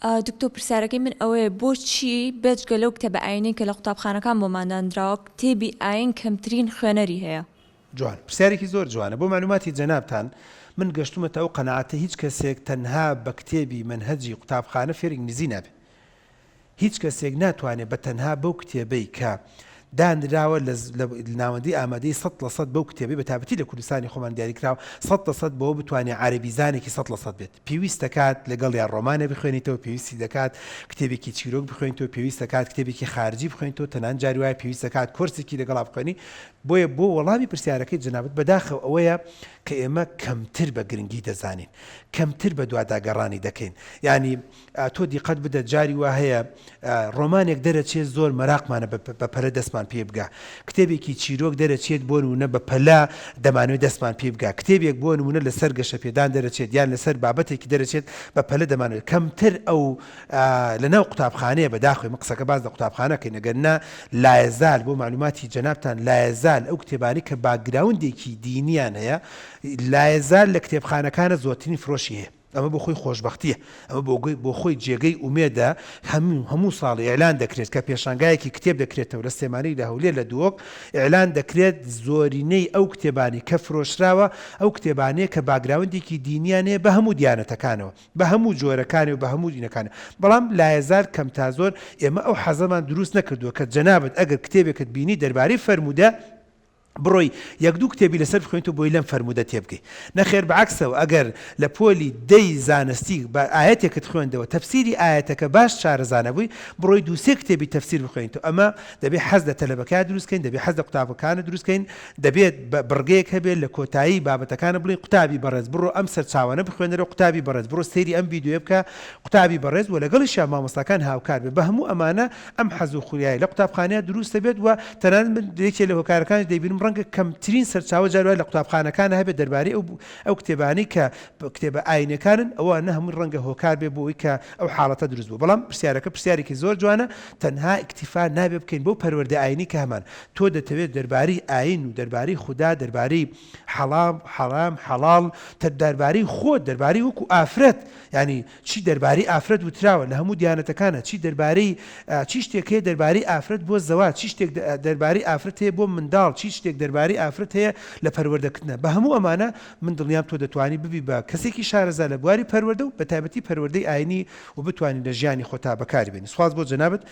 دکتۆر پرسیارەکەی من ئەوەیە بۆچی بێجگە لەو کتێبە ئاینەی کە لە قوتابخانەکان بۆمان دانراوە کتێبی ئاین کەمترین خوێنەری هەیە؟ جوان. پرسیارێکی زۆر جوانە. بۆ مەعلوماتی جەنابتان من گەشتومەتە ئەو قەناعەتە هیچ کەسێک تەنها بە کتێبی مەنهەجی قوتابخانە فێری ئینگلیزی نابێ. هیچ کەسێک ناتوانێ بە تەنها بەو کتێبەی کە دانراوە لە ناوەندی ئامادەی 100% بەو کتێبەی بە تابەتی لە کوردستانی خۆمان دیاری کراوە 100% بەوە بتوانێ عەرەبی زانێکی 100% بێت. پێویست دەکات لەگەڵیا ڕۆمانێ بخوێنیتەوە، پێویستی دەکات کتێبێکی چیرۆک بخوێنیتەوە، پێویست دەکات کتێبێکی خارجی بخوێنیتەوە، تەنانەت جاری وایە پێویست دەکات کۆرسێکی لەگەڵا بخوێنی. بۆیە بۆ وەڵامی پرسیارەکەی جەنابت بەداخەوە ئەوەیە کە ئێمە کەمتر بە گرنگی دەزانین، کەمتر بەدواداگەڕانی دەکەین. یانی تۆ دیقەت بدە جاری وا هەیە ڕۆمانێک دەرەچێت زۆر مەراقمانە بە پەلە دەستمان پێ بگا، کتێبێکی چیرۆک دەرەچێت بۆ نموونە بە پەلە دەمانەوێت دەستمان پێ بگا، کتێبێک بۆ نموونە لەسەر گەشەپێدان دەرەچێت یان لەسەر بابەتێکی دەرەچێت بە پەلە دەمانەوێت کەمتر ئەو لە ناو قوتابخانەیە بەداخەوەی من قسەکە باس لە قوتابخانە کەین ئەگەر نا لایەزال بۆ مەعلوماتی جەنابتان لایەزال ئەو کتێبانەی کە باکگراوندێکی دینیان هەیە لایەزال لە کتێبخانەکانە زۆرترین فرۆشی هەیە. ئەمە بۆ خۆی خۆشبەختییە، ئەمە بۆ بۆ خۆی جێگەی ئومێدە، هەموو هەموو ساڵێ ئیعلان دەکرێت کە پێشانگایەکی کتێب دەکرێتەوە لە سلێمانی، لە هەولێر، لە دهۆک ئیعلان دەکرێت، زۆرینەی ئەو کتێبانەی کە فرۆشراوە ئەو کتێبانەیە کە باکگراوندێکی دینیان هەیە بە هەموو دیانەتەکانەوە، بە هەموو جۆرەکانی و بە هەموو دینەکانەوە، بەڵام لایەزال کەم تا زۆر ئێمە ئەو حەزەمان دروست نەکردووە کە جەنابت ئەگەر کتێبێکت بینی دەربارەی فەرموودە، بڕۆی یەک دوو کتێبی لەسەر بخوێنیتەوە بۆی لەم فەرموودە تێبگەی. نەخێر بە عەکسەوە ئەگەر لە پۆلی دەی زانستی بە ئایەتێکت خوێندەوە تەفسیری ئایەتەکە باش شارەزا نەبووی بڕۆی دوو سێ کتێبی تەفسیر بخوێنیتەوە ئەمە دەبێ حەز لە تەلەبەکە دروست کەین دەبێ حەز لە قوتابەکانت دروست کەین دەبێت بڕگەیەک هەبێت لە کۆتایی بابەتەکانە بڵێین قوتابی بەڕێز بڕۆ ئەم سەرچاوانە بخوێنەرەوە قوتابی بەڕێز بڕۆ سەیری ئەم ڤیدیۆیە بکە قوتابی بەڕێز وە لەگەڵیشیا مامۆستاکان هاوکار بێ بە هەموو ئەمانە ئەم حەز و خولیایە لە قوتابخانەیا دروست دەبێت و تەنانەت من یەکێ لە هۆکارەکانیش دەیبینم ڕەنگە کەمترین سەرچاوە جار وایە لە قوتابخانەکانا هەبێت دەربارەی ئەو ئەو کتێبانەی کە کتێبە ئاینیەکانن ئەوانە هەمووی ڕەنگە هۆکار بێ بۆ ئەوەی کە ئەو حاڵەتە دروست بوو بەڵام پرسیارەکە پرسیارێکی زۆر جوانە تەنها ئیکتیفا نابێ بکەین بەو پەروەردە ئاینی کە هەمان تۆ دەتەوێت دەربارەی ئاین و دەربارەی خودا دەربارەی حەڵام حەرام حەڵاڵ تە دەربارەی خۆت دەربارەی وەکو ئافرەت یانی چی دەربارەی ئافرەت وتراوە لە هەموو دیانەتەکانا چی دەربارەی چی شتێک هەیە دەربارەی ئافرەت بۆ زەواج چی شتێک دەربارەی ئافرەت هەیە بۆ منداڵ چی شتێک دەربارەی ئافرەت هەیە لە پەروەردەکردنا بە هەموو ئەمانە من دڵنیام تۆ دەتوانی ببی بە کەسێکی شارەزا لە بواری پەروەردە و بە تایبەتی پەروەردەی ئاینی و بتوانی لە ژیانی خۆتا بەکاری بێنی سوپاس بۆ جەنابت.